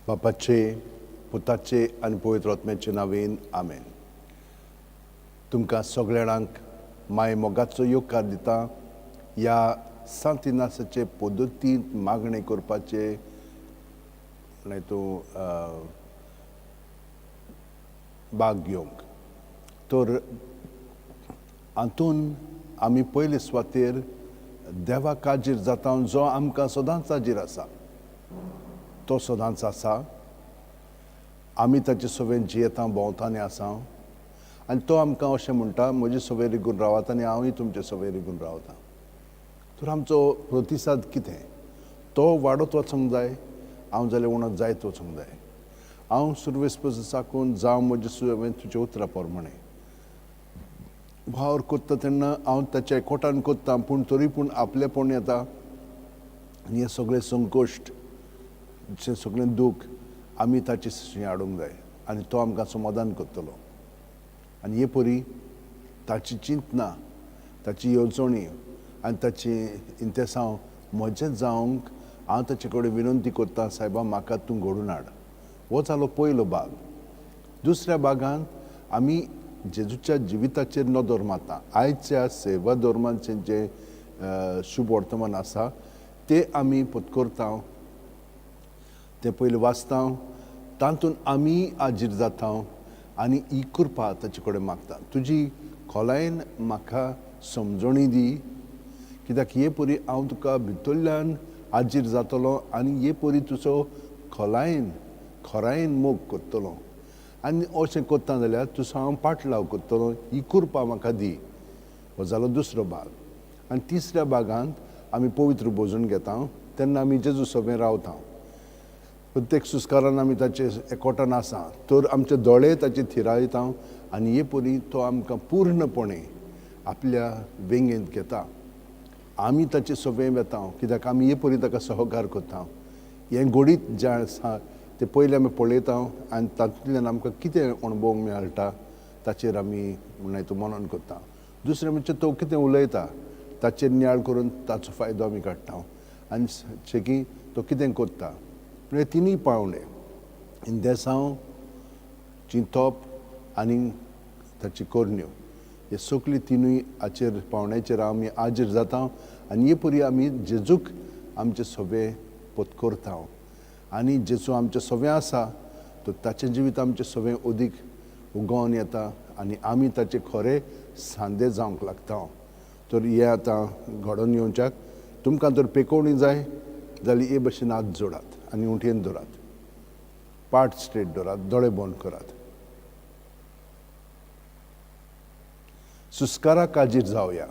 बापाचे, पुताचे आनी पवित्र आत्म्याचे नांवेन, आमेन. तुमकां सगळ्यांक माय मोगाचो येवकार दिता ह्या सांत इनासाचे पद्दतींत मागणें करपाचे न्हय तूं भाग घेवंक. तर हातून आमी पयले सुवातेर देवाक हाजीर जाता, जो आमकां सदांच हाजीर आसा. तो सदांच आसा. आमी ताचे सवें जियेता, भोंवता आनी आसा. आनी तो आमकां अशें म्हणटा, म्हजे सवें रिगून रावात आनी हांवूय तुमचे सवें रिगून रावता. तर आमचो प्रतिसाद कितें? तो वाडत वचूंक जाय, हांव जाल्यार उणत जायत वचूंक जाय. हांव सुरवेस पसून साकून जावं म्हजे सवें तुज्या उतरा प्रमाणें वावर कोत्ता तेन्ना हांव ताच्या एकवटान कोत्ता, पूण तरी पूण आपलेपण येता आनी हें सगळें संकश्ट, जें सगळें दूख आमी ताचे सरशीं हाडूंक जाय आनी तो आमकां समाधान करतलो. आनी हे परी ताची चिंतना, ताची येवजणी आनी ताची इंतेसांव म्हजें जावंक हांव ताचे कडेन विनंती करता, सायबा म्हाका तूं घडून हाड. हो जालो पयलो भाग. दुसऱ्या भागांत आमी जेजूच्या जिविताचेर नदर मारता. आयच्या सेवा धर्माचें जें शुभ वर्तमान आसा तें आमी पत्करता, तें पयलें वाचता, तातूंत आमी हाजीर जाता आनी ही कृपा ताचे कडेन मागता, तुजी खोलायेन म्हाका समजणी दी, कित्याक हे परी हांव तुका भितरल्यान हाजीर जातलो आनी हे परी तुजो खोलायेन खोरायेन मोग करतलो आनी अशें करता जाल्यार तुजो हांव पाटलाव करतलो, ही कृपा म्हाका दी. हो जालो दुसरो भाग. आनी तिसऱ्या भागांत आमी पवित्र भोजन घेता तेन्ना आमी जेजू सवें रावता. प्रत्येक सुस्कारान आमी ताचे एकवटान आसा, तर आमचे दोळे ताचे थिरायता आनी हे परी तो आमकां पूर्णपणे आपल्या वेंगेंत घेता. आमी ताचे सवें वेता कित्याक आमी हे परी ताका सहकार करता. हें घडीत जें आसा तें पयलें आमी पळयता आनी तातूंतल्यान आमकां कितें अणभव मेळटा ताचेर आमी म्हणल्यार तो मनन करता. दुसरें म्हणजे तो कितें उलयता ताचेर नियाळ करून ताचो फायदो आमी काडटा आनी शेकी तो कितें करता. पूण हे तिनूय पावंडे, इंदेसांव, चिंतप आनी ताची करण्यो, हे सगळी तिनूय हाचेर पावंड्याचेर आमी हाजीर जाता आनी हे परी आमी जेजूक आमचे सवे पत्करता आनी जेजू आमचे सवे आसा तर ताचें जिवीत आमचें सवें अदीक उगोवन येता आनी आमी ताचे खरे सांदे जावंक लागता. तर हें आतां घडोवन येवच्याक तुमकां तर पेकोवणी जाय जाल्यार हे भशेन हात जोडात आनी उंटयेन धरात, पाट स्ट्रेट धरात, दोळे बंद करात. सुस्काराक हाजीर जावया.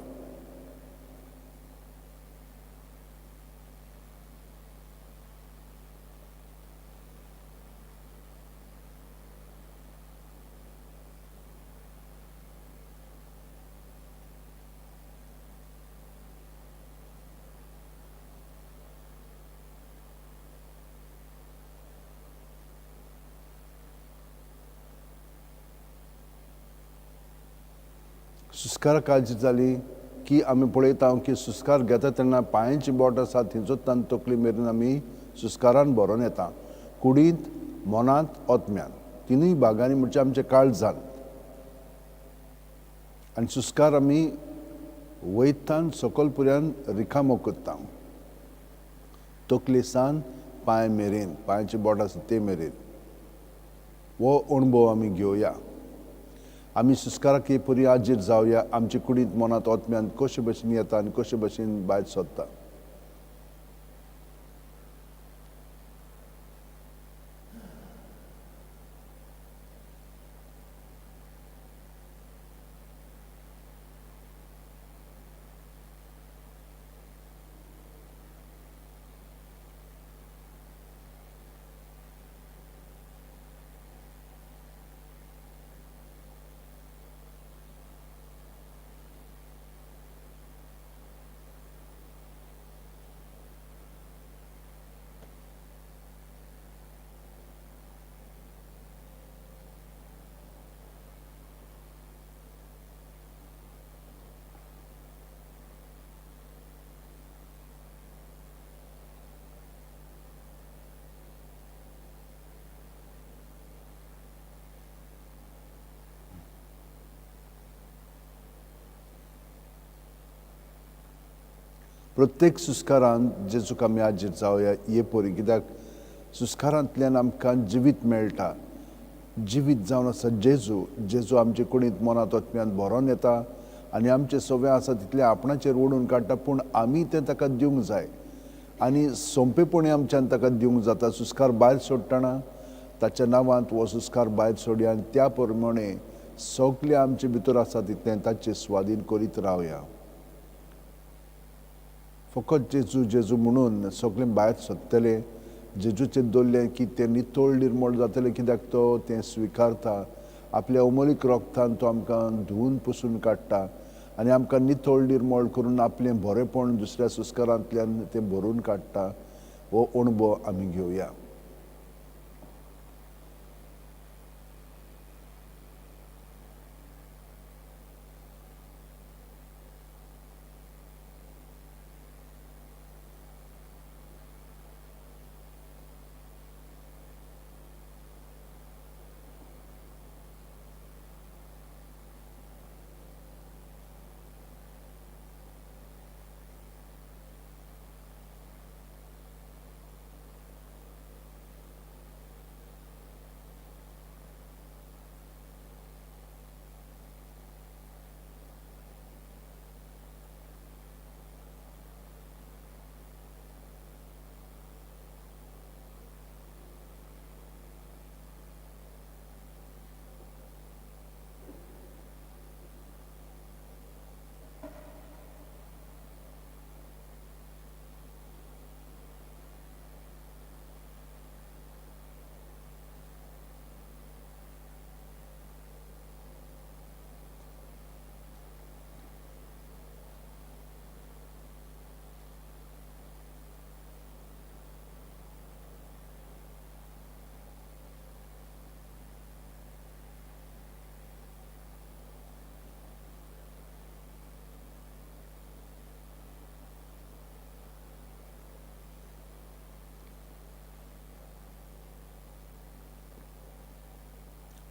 सुस्कार काळजी जाली की आमी पळयता की सुस्कार घेता तेन्ना पांयांची बोट आसा थंयचो तान तकली मेरेन आमी सुस्कारान भरोन येता. कुडींत, मनांत, आत्म्यान, तिनूय भागांनी म्हणजे आमच्या काळजान. आनी सुस्कार आमी वयतान सकल पुऱ्यान रिकामो करता, तकले सान पांय मेरेन, पांयाची बोट आसा ते मेरेन. हो अणभव आमी घेवया. आमी सुस्काराक हे परी हाजीर जावया. आमचे कुडींत, मनांत, आत्म्यांत कशे भशेन येता आनी कशे भशेन भायर सरता. प्रत्येक सुस्कारान जेजूक आमी आजीर जावया हे परी, कित्याक सुस्कारांतल्यान आमकां जिवीत मेळटा. जिवीत जावन आसा जेजू. जेजू आमचे कुडींत मनांत आत्म्यांत भरोन येता आनी आमचें सगळें आसा तितलें आपणाचेर ओडून काडटा, पूण आमी तें ताका दिवंक जाय आनी सोंपेपणी आमच्यान ताका दिवंक जाता. सुस्कार भायर सोडटना ताच्या नांवांत हो सुस्कार भायर सोडया आनी त्या प्रमाणे सगळें आमचे भितर आसा तितलें ताचे स्वादीन करीत रावया. फकत जेजू जेजू म्हणून सगळें भायर सोदतलें, जेजूचें दवरलें की तें नितळ निर्मळ जातलें, कित्याक तो तें स्विकारता. आपल्या अमोलीक रोगतान तो आमकां धुवून पुसून काडटा आनी आमकां नितळ निर्मळ करून आपलें बरेंपण दुसऱ्या संस्कारांतल्यान तें भरून काडटा. हो अणभव आमी घेवया.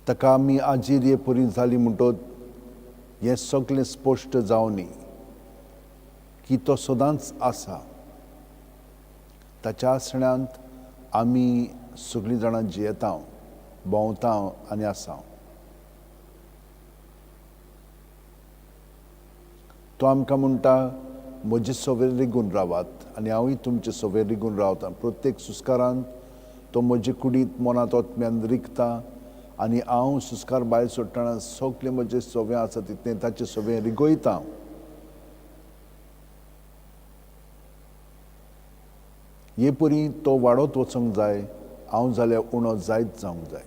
ताका आमी आजीर हे परी जाली म्हणटोच हें सगळें स्पश्ट जावनी की तो सदांच आसा. ताच्या आसण्यांत आमी सगळीं जाणां जियेता, भोंवता आनी आसा. तो आमकां म्हणटा, म्हजे सवेर रिगून रावात आनी हांवूय तुमचे सवेर रिगून रावता. प्रत्येक सुस्कारांत तो म्हजे कुडींत मनांत आत्म्यान रिगता आनी हांव सुस्कार भायर सोडटना सगळें म्हजें सवें आसा तितलें ताचें सवें रिगयता. हे परी तो वाडत वचूंक जाय, हांव जाल्यार उणो जायत जावंक जाय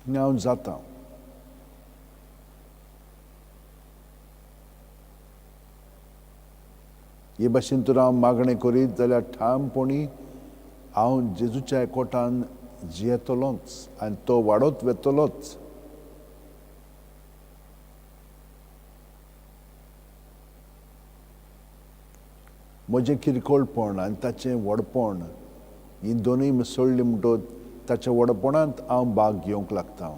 आनी हांव जाता. हे भाशेन तर हांव मागणें करीत जाल्यार ठामपणी हांव जेजूच्या एकवटान जियेतलोच आनी तो वाडत वेतलोच. म्हजें किरकोळपण आनी ताचें व्हडपण ही दोनूय मिसळ्ळी म्हणटच ताच्या व्हडपणांत हांव भाग घेवंक लागता.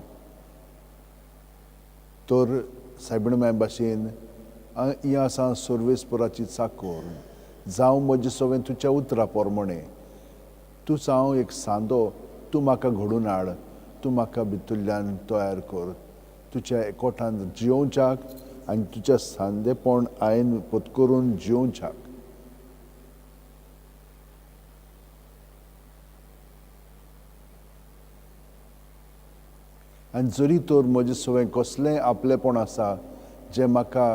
तर सायबीण माय भाशेन ही आसा सर्वेस्पराची चाकोर, जावं म्हजें सगळें तुज्या उतरा प्रमाणें. तूंच हांव एक सांदो, तूं म्हाका घडून हाड, तूं म्हाका भितरल्यान तयार कर. तुज्या एकवटान जियोवच्याक आनी तुज्या सांदेपण हांवें पत्करून जियोवच्याक. आनी जरी तर म्हजें सगळें कसलेंय आपलेपण आसा जें म्हाका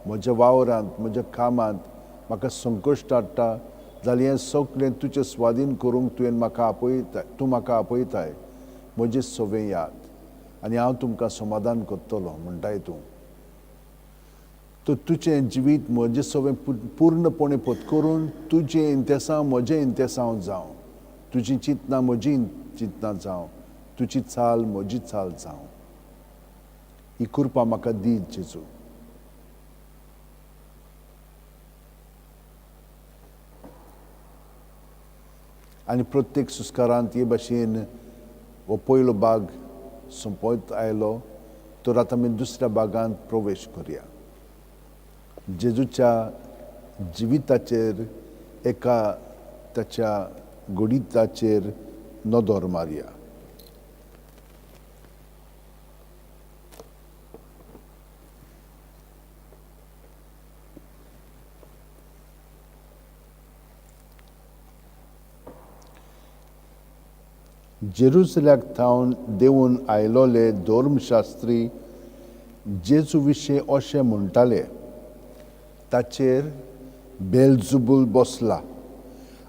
म्हज्या वावरांत म्हज्या कामांत म्हाका संकश्ट हाडटा जाल्यार हें सगळें तुजें स्वाधीन करूंक तुवें म्हाका आपयता, तूं म्हाका आपयताय. म्हजें सगळें याद आनी हांव तुमकां समाधान करतलो म्हणटाय तूं. तर तुजें जिवीत म्हजें सगळें पूर्णपणे पत्करून तुजें इंतेसांव म्हजें इंतेसांव जावं, तुजीं चिंतनां म्हजीं चिंतनां जावं, तुजी चाल म्हजी चाल जावं. ही कृपा म्हाका दी जेजू. आनी प्रत्येक सुस्कारांत हे भाशेन हो पयलो भाग सोंपयत आयलो तर आतां आमी दुसऱ्या भागांत प्रवेश करया. जेजूच्या जिविताचेर एका ताच्या घडिताचेर नदर मारया. जेरुसल्याक थावन देवून आयलोले धर्मशास्त्री जेजू विशीं अशें म्हणटाले, ताचेर बेलजुबूल बसला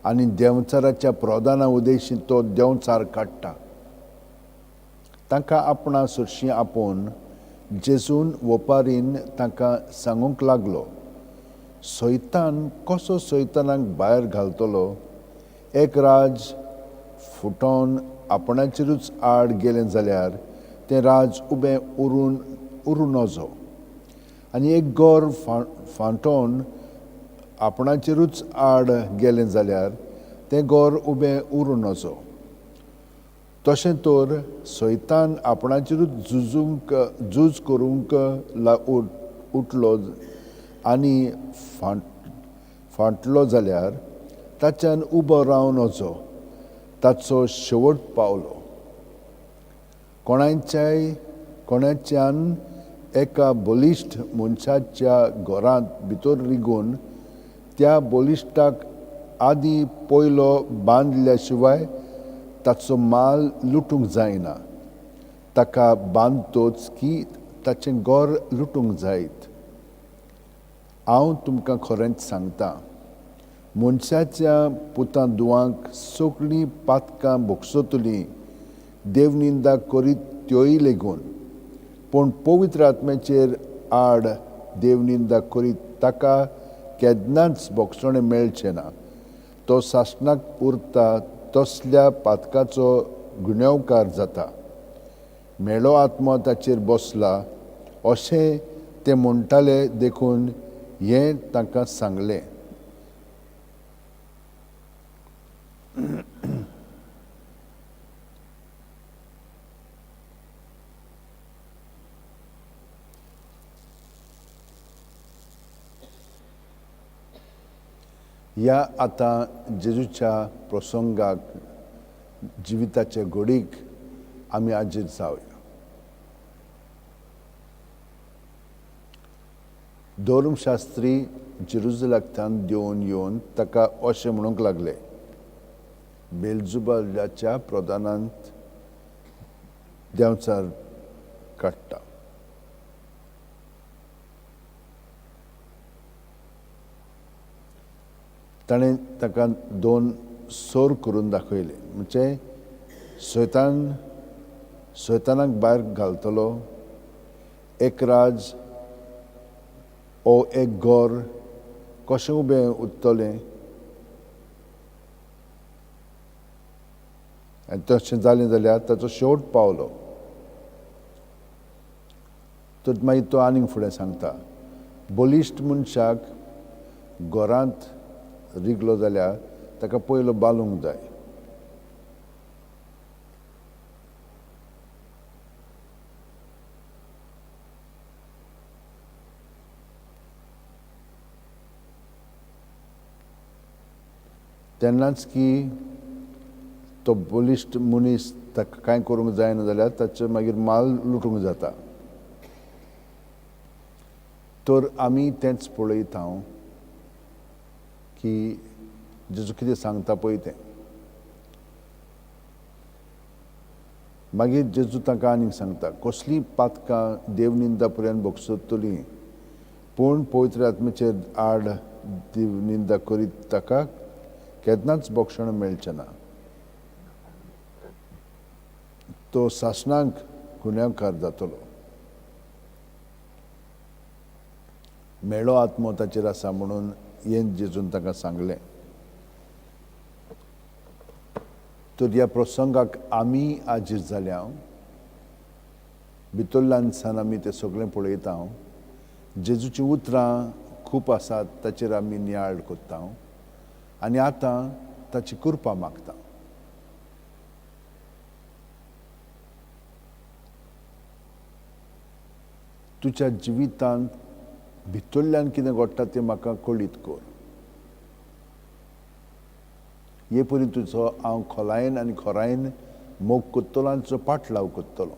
आनी देंवचाराच्या प्रधाना उदेशी तो देंवचार काडटा. तांकां आपणा सरशीं आपोवन जेजून वपारीन तांकां सांगूंक लागलो, सैतान कसो सैतानाक भायर घालतलो? एक राज फुटोवन आपणाचेरूच आड गेलें जाल्यार तें राज उबें उरूं नजो, आनी एक गोर फांटोवन आपणाचेरूच आड गेलें जाल्यार तें गोर उबें उरूं नजो. तशें तर सैतान आपणाचेरूच झूज करूंक उठलो आनी फांटलो जाल्यार ताच्यान उबो रावं नजो, ताचो शेवट पावलो. कोणाच्यान एका बलिश्ट मनशाच्या घरांत भितर रिगून त्या बलिश्टाक आदी पयलो बांदल्या शिवाय ताचो माल लुटूंक जायना. ताका बांदतोच की ताचें घर लुटूंक जायत. हांव तुमकां खरेंच सांगता, मनशाच्या पुतां दुवांक सगळीं पातकां भोगसतलीं, देवनिंदा करीत त्योय लेगून, पूण पवित्र आत्म्याचेर आड देवनिंदा करीत ताका केन्नाच भोगसणें मेळचें ना. तो सासणाक उरता तसल्या पातकाचो गुन्यांवकार जाता. मेळो आत्मो ताचेर बसला अशें ते म्हणटाले, देखून हें तांकां सांगलें. ह्या आतां जेजूच्या प्रसंगाक जिविताचे घडीक आमी आजीर जावया. धर्मशास्त्री जेरुजलाकथान देंवन येवन ताका अशें म्हणूंक लागले, बेलजुबाच्या प्रधानांत देंवचार काडटा. ताणें ताका दोन सोर करून दाखयले, म्हणजे सैतानाक भायर घालतलो एक राज ओ एक घर कशें उबें उरतलें, आनी तशें जालें जाल्यार ताचो शेवट पावलो. तर मागीर तो आनीक फुडें सांगता, बलिश्ट मनशाक घरांत रिगलो जाल्यार ताका पयलो बांदूंक जाय. तेन्नाच की तो बलिश्ट मनीस ताका कांय करूंक जायना जाल्यार ताचें मागीर माल लुटूंक जाता. तर आमी तेंच पळयता की जेजू कितें सांगता पळय तें. मागीर जेजू तांकां आनीक सांगता, कसलीं पातकां देवनिंदा पर्यंत भोगसतलीं, पूण पवित्र आत्म्याचेर आड देवनिंदा करीत ताका केन्नाच भोगसण मेळचें ना. तो सासणाक गुन्यांवकार जातलो. मेळो आत्मो ताचेर आसा म्हणून हें जेजून तांकां सांगलें. तर ह्या प्रसंगाक आमी आजीर जाल्या, भितरल्यान आमी तें सगळें पळयता. जेजूचीं उतरां खूब आसात, ताचेर आमी नियाळ करता आनी आतां ताची कृपा मागता. तुज्या जिवितांत भितरल्यान कितें घडटा तें म्हाका कळीत कर. हे परी तुजो हांव खोलायेन आनी खोरायेन मोग कोत्तलो आनी तुजो पाटलाव कोत्तलो.